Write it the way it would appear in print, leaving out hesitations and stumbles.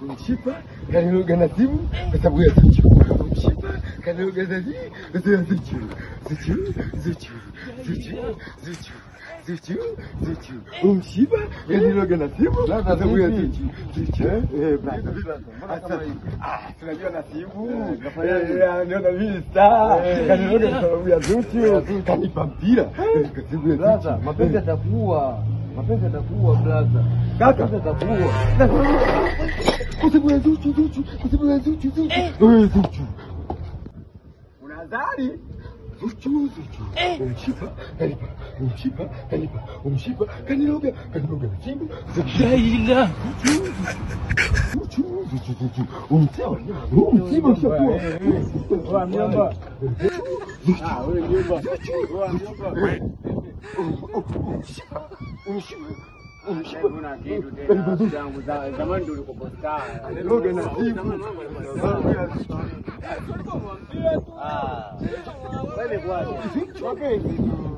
Mshipa kaniroga nasibu kwa sababu ya Zuchu. Mshipa kaniroga zazi kwa sababu ya Zuchu. Zuchu, Zuchu, Zuchu, Zuchu, Zuchu, Zuchu. Mshipa kaniroga nasibu kwa sababu ya Zuchu. Zuchu. Eh, brother. Ah, tunajua nasibu. Eh, niona mimi star. Kaniroga kwa sababu ya Zuchu. Kanipa mpira. Kwa sababu ya Zuchu. Mapenzi yatakuwa. Mapenzi yatakuwa brother. Kaka. Mapenzi yatakuwa. Kwa sababu ya Zuchu, Zuchu, kwa sababu ya Zuchu, Zuchu. Eh, Zuchu. Unadhani? Zuchu, Zuchu. Umshipa, kanipa, umshipa, kanipa, umshipa, kaniroga, kaniroga nasibu. Laila. Zuchu, Zuchu, Zuchu. Umtewa, umsiba ushakuwa. Wewe mjomba. Ah, wewe mjomba. Wewe mjomba. Umshipa, umshipa, umshipa. Kuna kitu tena zangu za zamani ndio ulikuwa star. Kaniroga nasibu. Ah. Wewe ni kwaje? Mapenzi tu.